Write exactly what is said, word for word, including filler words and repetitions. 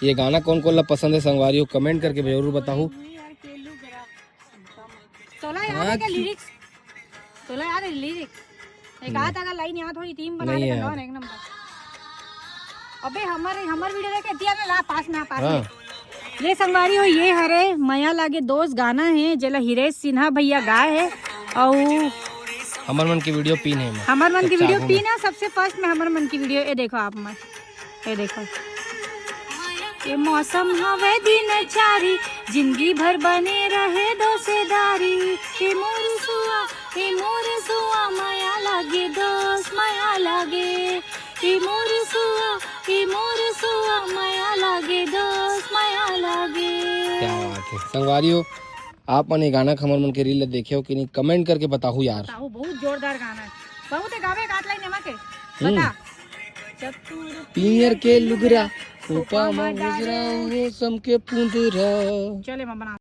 ये गाना कौन कौन ला पसंद है संगवारी हो, कमेंट करके जरूर बताहू। तोला याद है हाँ। क्या लिरिक्स? तोला याद है लिरिक्स? एक नहीं। आध अगर लाइन याद होई, टीम बना नहीं लेते याद। नॉन एक नंबर। अबे हमर, हमर वीडियो देखे दिया ना, ला पास में आ, पास हाँ। में। ये संगवारी हो, ये हरे मया लागे दोस्त गाना है, जेला हिरेश सिन्हा भैया गाए है। और हमर मन की वीडियो पिन है एमा। हमर मन की सबसे वीडियो आगू में। पिन है, सबसे फर्स्ट में हमर मन की वीडियो। ये देखो आप मन, ये देखो। ये मौसम हवे दिन चारी, जिंदगी भर बने रहे दोसेदारी। ए मोर सुआ, ए मोर सुआ, मया लागे दोस्त, मया लागे। ए मोर सुआ, ए मोर सुआ, मया लागे दोस्त, मया लागे। क्या बात है संगवारी हो, आप मन ये गाना के हमर मन के रील ला देखे हो कि नहीं, कमेंट करके बताहू यार। बताहू, बहुत जोरदार गाना है। बहुत है गावे, एक आध लाइन एमा के हम्म। बता। चतुर पियर के लुगरा, खोपा में गजरा, रेशम के पुंदरा। चले मैं बना